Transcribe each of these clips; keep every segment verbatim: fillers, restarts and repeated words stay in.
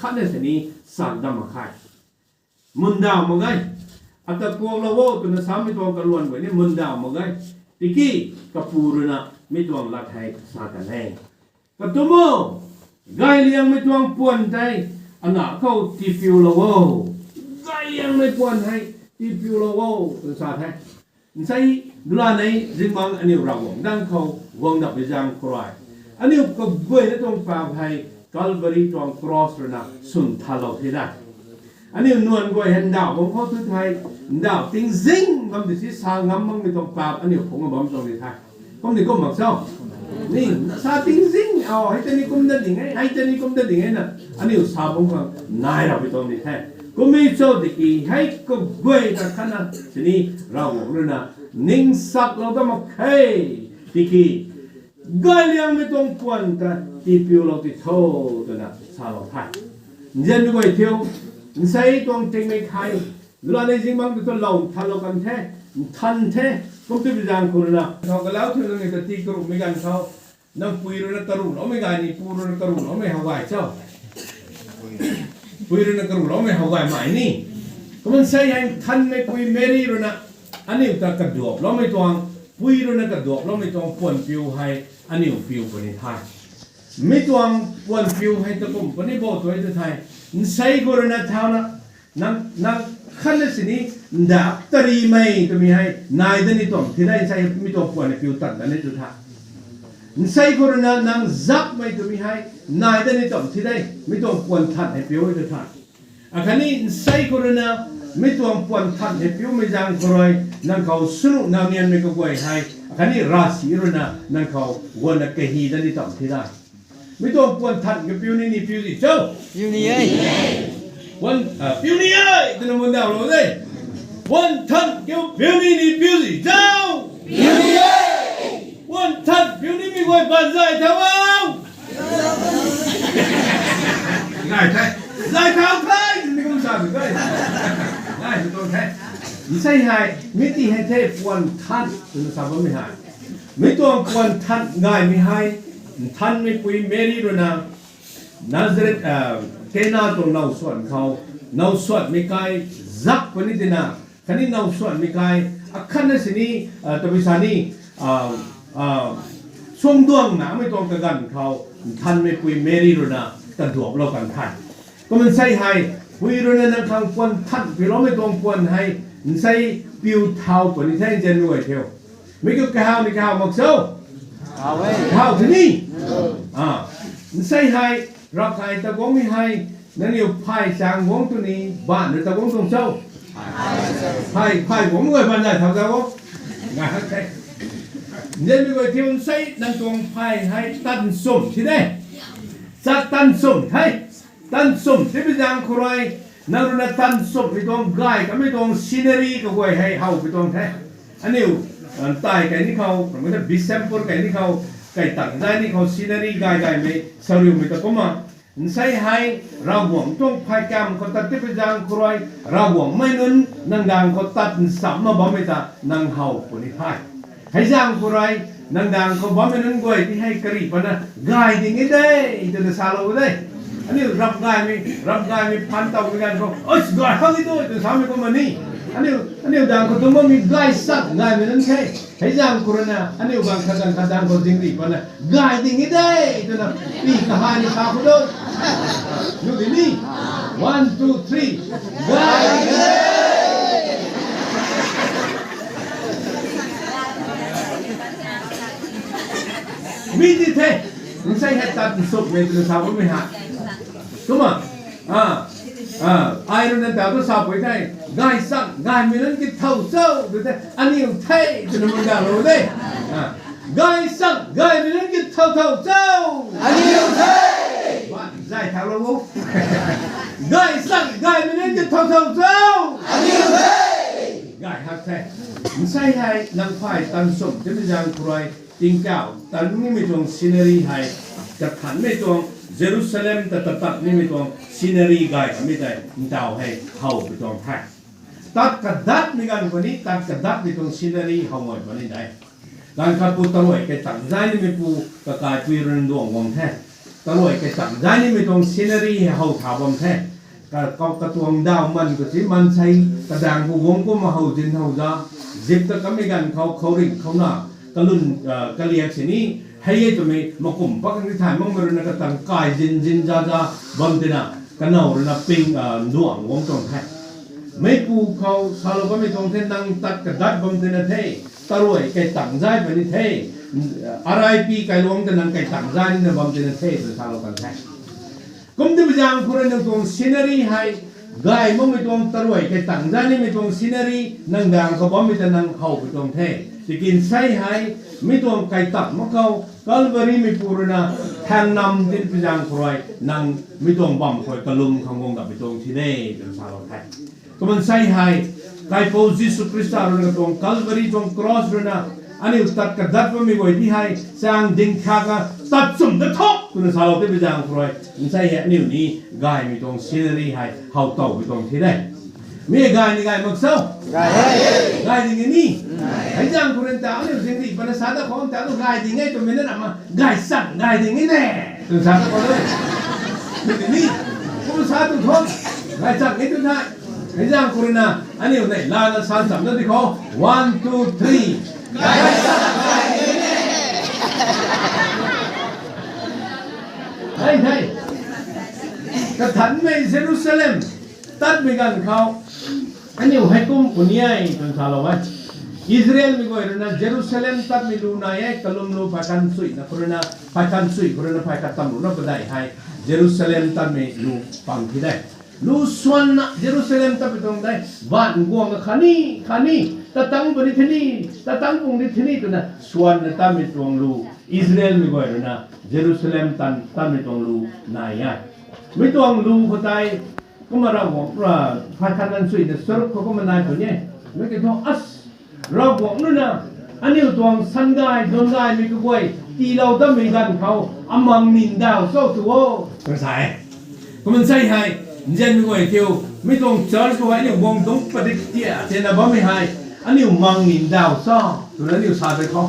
khatna sini sak dam mak khe. Mundaw mak ge. Ata kuaklou o twna samei tuang kaluan guay ni mundaw mak ge. Tiki kapu ruina mi tuang lat hei sa kan e. Katumo, gayliangmei tuang puan tei ana khou tipiulou o. Gayliangmei puan hei tipiulou o twna sa the. Nsei dulanei zingbangc aniu Ravguangc dang khou guang dapmei zaeng khou rui, aniu kaguayna tuang paap hei Calvary tuang cross ruina swn thalou the da. Aniu nuan guay hei ndauh bam khou thu thei, ndauh tingzing bam di si sa ngam makmei tuang paap aniu phungc bam tuang di the. Kum ni kum mak cho? Ni, sa tingzing, o, hei tei ni kum dat ding e, hei tei ni kum dat ding e na, aniu sa bam khang nai rapmei tuang di the. Kummei cho tiki hei kaguay ta khatna sini Ravguangc ruina ningsaklou dam mak khe. Tiki gayliangmei tuang puan ta tipiulou ti tho twna salou the. Nzianmei guay thiu, nsei tuang tingmei thei, dulanei zingbangc tu lou nthanlou kan the, nthan the, kum twpui zaeng khou ruina khou kalau thiu nangniw ta tii karuhmei ganv khou, nang pui ruina karuhloumei gay ni, pu ruina karuhloumei how gay cho? Pui ruina karuhloumei how gaymei ni. Kumna nsei hei nthanmeipui Meri ruina aniu ta kaduaploumei tuang, pui ruina kaduaploumei tuang puan piu hei aniu piu puni the. Mi tuang puan piu hei ta kum puni bo twe tu thei, nsei khou ruina thauna, nang, nang khatna sini ndak tarimei twmei hei nai dat ni tuang thi de, nsei mi tuang puan piu tat dat ni tu the. Nsei khou ruina nang zakmei twmei hei nai dat ni tuang thi de, mi tuang puan than hei piu tu the. Akhatni nsei khou ruina mi tuang puan than hei piumei zaeng khou rui, nang khou swnu nau nianmei kaguay hei, akhatni ravsic ruina nang khou guanna kahi dat ni tuang thi de. Mi tuang puan than kapiu ni ni piu zi cho? Puan, a, piu ni e twna mundaw lou de. Puan than kiu piu ni ni piu zi cho? Puan than piu nimei guay pan zay thau o. Nai the. Zay thau the, ni kum sa tu de. Nai tu tuang the. Nsei hei mi ti hei the puan than twna sa bammei hei, mi tuang puan than gaymei hei, nthanmeipui Meri ruina Nazareth, a, Kana tuang now suan khou, now suanmei kai zak puni tina, khatni now suanmei kai akhatna sini, a, tabui sa ni, a, a, suangduangna mei tuang kaganv khou nthanmeipui Meri ruina kaduaplou kan the. Kumna nsei hei, pui ruina nang khang puan than piuloumei tuang puan hei, nsei piu thau puni the, nzianmei guay thiu. Mi kiu kahaw ni kahaw mak cho? Kahaw the ni. A, nsei hei, ravkai ta guangmei hei, nangniw phay chaeng guang tu ni, baanv rui ta guang tuang cho? Phay, phay guangmei guay pan zay thau zau o. Nzianmei guay thiu, nsei nang tuang phay hei tan sum thi de. Chat tan sum the. Tan sum tipui zaeng khou rui, nang ruina tan sumhmei tuang gay kamei tuang scenery kaguay hei how pui tuang the. Aniu, a, tai kai ni khou, ramei ta Bishnupur kai ni khou, kai tang zay ni khou scenery gay gaymei sariumei ta kumna, nsei hei Ravguangc tuang phay kam khou tat tipui zaeng khou rui, Ravguangc mei nunc nang daeng khou tat nsam na bammei ta nang how puni the. Hei zaeng khou rui, nang daeng khou bammei nunc guay ti hei kari pana gay ding e de twna salou de. Aniu rap gaymei, rap gaymei phaan tawmei ganv khou, oi, gay khang ni tu twna samei kumna ni, aniu, aniu daeng khou tu bammei gay sak gaymei nunc the. Hei zaeng khou ruina aniu ganv khat ganv khat daeng khou dingri pana gay ding e de twna pi kahani sa khou tu. Nu di ni. One, two, three. Gay ding e de. Mi ti the, nsei hei tat nsukmei twna sa bammei hei. Kumna, a, a, ai ruina ta tu sapui the, gay chang, gaymei nunc ki thow cho, tw the, aniu the, twna mundalou de. A, gay chang, gaymei nunc ki thow thow cho. Aniu the. Zay thaulou o. Gay chang, gaymei nunc ki thow thow cho. Aniu the. Gay hak the. Nsei hei nang phay tan sum timei zaeng khou rui, tingkauh tan nimei tuang scenery hei, kathanmei tuang Jerusalem ta tatat nimei tuang scenery gay kamei tei ntaw hei how pui tuang the. Tat kadatmei ganv khou ni, tat kadatmei tuang scenery how guay puni de. Ganv khat pu taruai kai tang zay nimei pu kakaipui rui nduang guang the. Taruai kai tang zai nimei tuang scenery hei how tha bam the. Ka, ka, katuang daw man khou si maansei kadaeng khou guang kumna how zin how za, zip ta kamei ganv khou khouringh khou na, kalun, ah, kaliak sini, hei e twmei makum pak ni thay makmei rui na katang kai zin zin za za bam tina, kanow rui na ping, ah, nduang guang tuang the. Meipu khou salou kamei tuang the, nang tat kadat bam tina the, taruai kai tang zai puni the, R I P kailuangc ta nang kai tang zai nina bam tina the twna salou kan the. Kum ti bizaeng khou rui nang tuang scenery hei, gay makmei tuang taruai kai tang zai nimei tuang scenery nang daeng khou bammei ta nang how pui tuang the. Tiki nsei hei, mi tuang kai tang mak khou, Calvary meipu rui na, thaeng nam tin bizaeng khou rui, nang mi tuang bam khou kalum khang guang dap pui tuang thi de, twna salou the. Kumna nsei hei, kaipouc Jisu Khrista rui na katuang Calvary tuang cross rui na, aniu tat kadat bammei guay ti hei, chaeng ding khak a tat chum da tho, twna salou te bizaeng khou rui, nsei hei aniu ni gaymei tuang scenery hei how tow pui tuang thi de. Mi gay ni gay mak cho? Gay ding e ni. Hei zaeng khou rui ta aniu zingri pana sa da khou ta aniu gay ding e twmei na nama gaychang gay ding e ne, twna sa da khou de. Mi ti ni, kum sa tu tho, gaychang e tu the. Hei zaeng khou rui na, aniu nei lana sa cham na di khou. One, two, three. Hei, hei. Kathanmei Jerusalem tatmei ganv khou, aniu hei kum puni e twna salou e. Israelmei guay rui na Jerusalem tatmei lu nai e, kalum lu phay khat suina khou rui na, phay khat sui khou rui na phay khat tam ruhna padeih hei, Jerusalem tatmei lu pang thi de. Lu swanna Jerusalem tatmei tuang de, baanv guang khatni, khatni, tatang puni thini, tatang pung di thini twna swanna tatmei tuang lu, Israelmei guay rui na Jerusalem tan, tatmei tuang lu nai e. Mi tuang lu khou tei, kumna Ravguangc, phay khat nang suina charuk khou kumna nai puni e. Mi ki thu as, Ravguangc rui na, aniu tuang sangay, dungaymei kaguay, tiilou dammei ganv khou, amang nindaw cho tu o, twna sa e. Kumna nsei hei, nzianmei guay thiu, mi tuang church khou hei aniu guang dungc padik tia, tiana bammei hei, aniu mang nindaw cho, twna aniu sa de khou.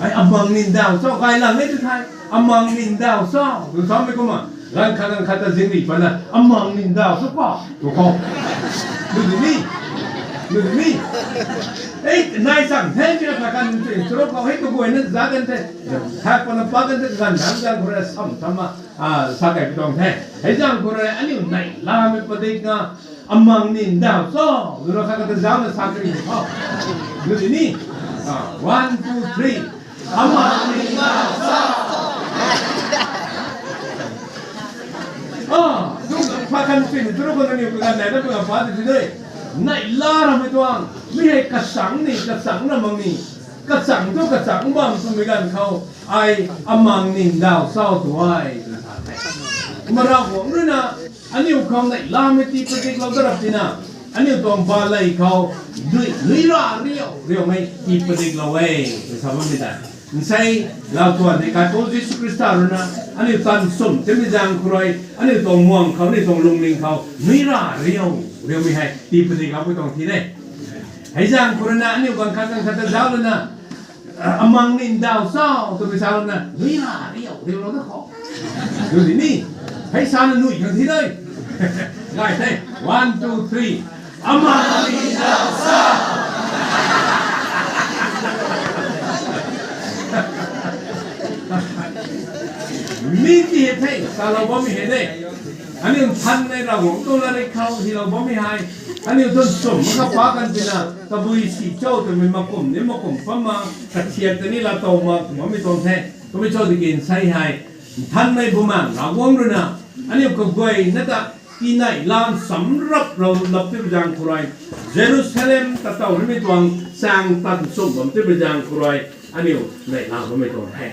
Ai, amang nindaw cho, gay lang e tu thei, amang nindaw cho, tw samei kumna, ganv khat ganv khat ta zingri pana, amang nindaw cho pa, tu khou. Lu di ni, lu di ni. Ei, nai chang the, tina phay khat nang suina charuk khou hei kaguayna za kan the, thak pana pa kan the, ganv ganv ganv khou rui sam sam a, sa kai pui tuang the. Hei zaeng khou rui aniu nei lamei padik na, amang nindaw cho, lu na khat khat ta zaucna sa kari khou. Lu di ni. One, two, three. Amang nindaw cho. Ah, tu phay khat suina charuk khou nangniw kaganv nei na kaganv pa ti ti de. Nei la ramei tuang, mi hei kachang ni, kachang na mak ni. Kachang thu kachang bam twmei ganv khou, ai amang nindaw cho tu e, twna sa the. Kumna Ravguangc rui na, aniu khou nei lamei tii padiklou da rap tina, aniu tuang baley khou, nui, nui ra riu, riumei tii padiklou e, twna sa bammei tei. Nsei, lau tuan hei kaipouc Jisu Khrista rui na, aniu tan sum timei zaeng khou rui, aniu tuang muang khou, aniu tuang lungning khou, nui ra riu, riumei hei, tii padik lou pui tuang thi de. Hei zaeng khou rui na, aniu ganv khat ganv khat ta zauc lana, amang nindaw cho, twmei sa lana, nui ra riu, riulou da khou. Lu di ni, hei sana nui khang thi de. Gay the, one, two, three. Amang nindaw cho. Mi ti hei the, salou bammei hei de. Aniu nthanmei Ravguangc tuang latrik khou hylou bammei hei, aniu tuang sum kha pa kan tina, tabui si cho twmei makum ni makum pam ma, kathiak ta ni laatow ma, twmei tuang the. Twmei cho tiki nsei hei, nthanmei Bumaengh Ravguangc rui na, aniu kaguayna ta, tinei lan sam rap rou lap tipui zaeng khou rui, Jerusalem ta tow nimei tuang chaeng tan sum bam tipui zaeng khou rui, aniu nei la bammei tuang the.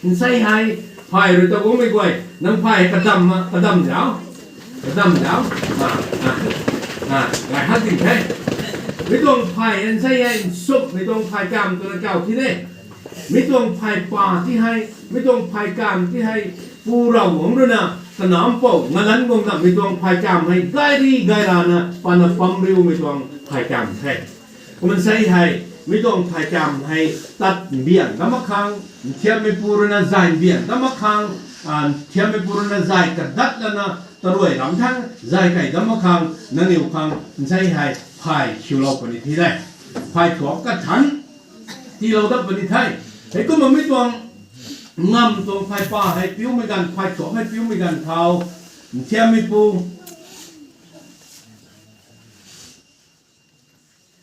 Nsei hei, phay rui ta guangmei guay, nang phay kadam, kadam zauc, kadam zauc, a, a, a, gay hak ding the. Mi tuang phay nsei hei, nsumhmei tuang phay kamv twna kauc thi de. Mi tuang phay pa ti hei, mi tuang phay kamv ti hei, Pu Ravguangc rui na, Kanac Mpouh ngalanc guang dammei tuang phay kamv hei, gayri gayrana, pana pam riumei tuang phay kamv the. Kumna nsei hei, mi tuang phay kamv hei, tat mbiang dam mak khang, nthiammeipu rui na zay mbiang dam mak khang, Nthiammeipu rui na zay kadat lana taruai ram thang zay kai dam mak khang nangniw khang nsei hei phay khiulou puni the de. Phay thuak kathan tiilou dat puni the. Heikumna mi tuang ngam tuang phay pa hei piumei ganv, phay thuak hei piumei ganv thau, nthiammeipu,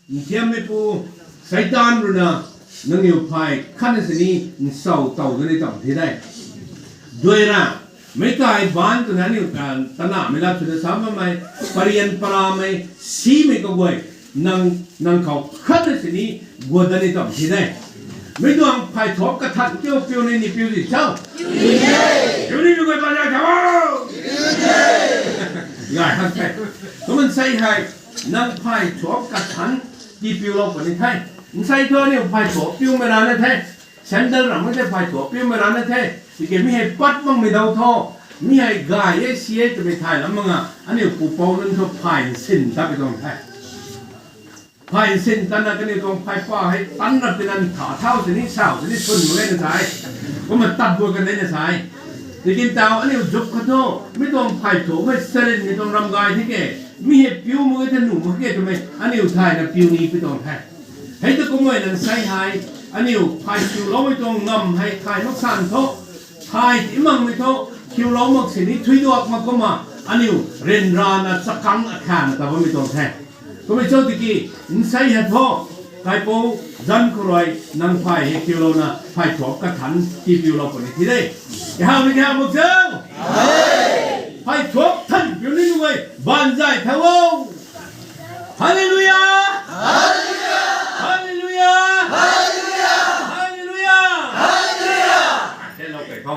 nthiammeipu Seitaan rui na nangniw phay khatna sini nsaw tow dat ni tam the de. Duai ra, meic kai baanc twna aniu tanahmei lat swna sa bammei, parian paramei, simei kaguay, nang, nang khou khatna sini guat dat ni tam the de. Mi tuang phay thuak kathan kiu piu ni, ni piu di cho? Piu nimei guay baanc zay thau o. Gay hak the. Kumna nsei hei nang phay thuak kathan tiipiulou puni the. Nsei thu aniu phay thuak piumei rana the. Sandal ram mak the, phay thuak piumei rana the. Tiki mi hei pat makmei dau thu, mi hei gay e, si e twmei thay lam mak nga, aniu pupouc nunc thu phay nsin tat pi tuang the. Phay nsin tatna kaniw tuang phay pa hei tan rap tina ntha thau sini, sau sini swn mak ge na sa e. Kumna tat bua kan de na sa e. Tiki ntau aniu zuk khat thu, mi tuang phay thuak hei sarinmei tuang ram gay the ke, mi hei piu mak ge the, nuh mak ge twmei aniu thayna piu ni pi tuang the. Hei ta kumna nang nsei hei, aniu phay khiuloumei tuang ngam hei thay mak san thu, thay ti makmei thu, khiulou mak sini thuiduak mak kumna, aniu ryanrana chakang akhan ta bammei tuang the. Kummei cho tiki, nsei hei thu, kaipouc zanc khou rui nang phay hei khiulouna phay thuak kathan tiipiulou puni the de. Kahawmei kahawmei cho? Phay thuak than piu nimei guay baanc zay thau o. Hallelujah! Hallelujah! Hallelujah! Hallelujah! Hello, kei tho.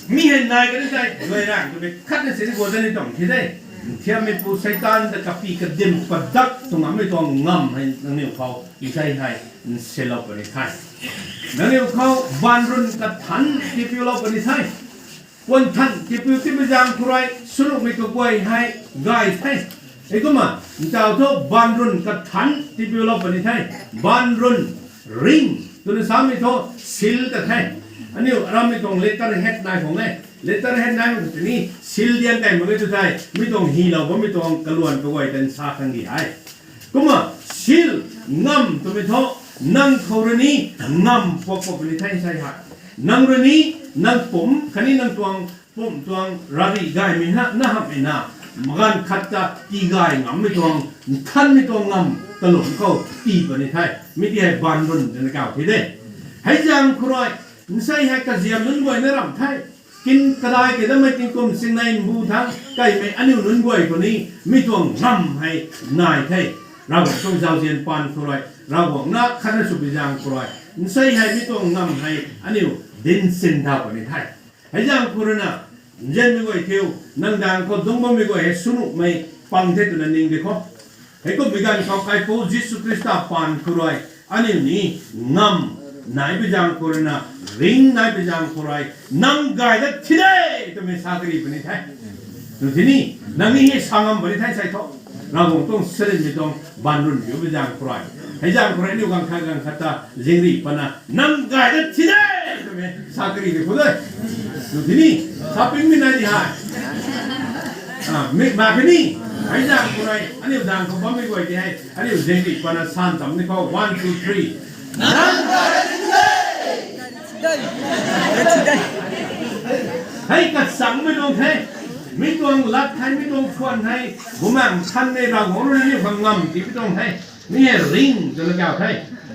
Mi hei nai kan zay, duai rang twmei khatna sini guat dat ni tam the de. Nthiammeipu Seitaan ta kapi kadim padak tuang ngammei tuang ngam hei nangniw khou nsei hei nsilou puni the. Nangniw khou baanv run kathan tiipiulou puni the. Puan than tiipiu tiimei zaeng khou rui swnuhmei kaguay hei gay the. Heikumna, ntau thu baanv run kathan tiipiulou puni the. Baanv run, ring twna samei thu seal ta the. Aniu arammei tuang letterhead nai khang e. Letterhead nai mak tini seal dian kai mak ge tu thei, mi tuang hilou bammei tuang kaluan kaguay tan sa khang di hei. Kumna seal, ngam twmei thu, nang khou rui ni ngam puak puak puni the nsei hei. Nang rui ni, nang pumc khatni nang tuang pumc tuang ravri gaymei na, na hamhmei na, maganv khat ta tigay ngammei tuang, nthanmei tuang ngam kalum khou tii puni the. Mi ti hei baanv run twna kaw the de. Hei zaeng khou rui, nsei hei kaziam nunc guay na ramh the. Kin kadai kei datmei tingkum singnei mbu thangc kaimei aniu nunc guay khou ni, mi tuang ngam hei nai the. Ravguangc tuang zauzian paan khou rui, Ravguangc na khatna sw pi zaeng khou rui, nsei hei mi tuang ngam hei aniu dinc sin da puni the. Hei zaeng khou rui na, nzianmei guay thiu, nang daeng khou dungc bammei guay hei swnuhmei pang the twna ning di khou. Heikumbi ganv khou kaipouc Jisu Khrista paan khou rui, aniu ni ngam nai pi zaeng khou rui na, ring nai pi zaeng khou rui, nang gay dat thi de twmei sa kari puni the. Tw tini, nang ni hei sa ngam puni the nsei thu. Ravguangc tuang sarinmei tuang baanv run piu pi zaeng khou rui. Hei zaeng khou rui aniu ganv khat ganv khat ta zingrih patna, nang gay dat thi de twmei sa kari di khou de. Tw tini, sa pingmei nai di hei. Mi, ma kani, hei zaeng khou rui, aniu daeng khou bammei guay ti hei, aniu zingrih patna san tam ni khou, one, two, three. Hei kachangmei tuang the, mi tuang lat hei, mi tuang khwan hei, Bumaengh Nthanmei Ravguangc rui aniu khang ngam tii pi tuang the, mi hei ring twna kaw the,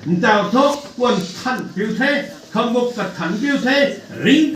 ntau thu, puan than piu the, khamgup kathan piu the, ring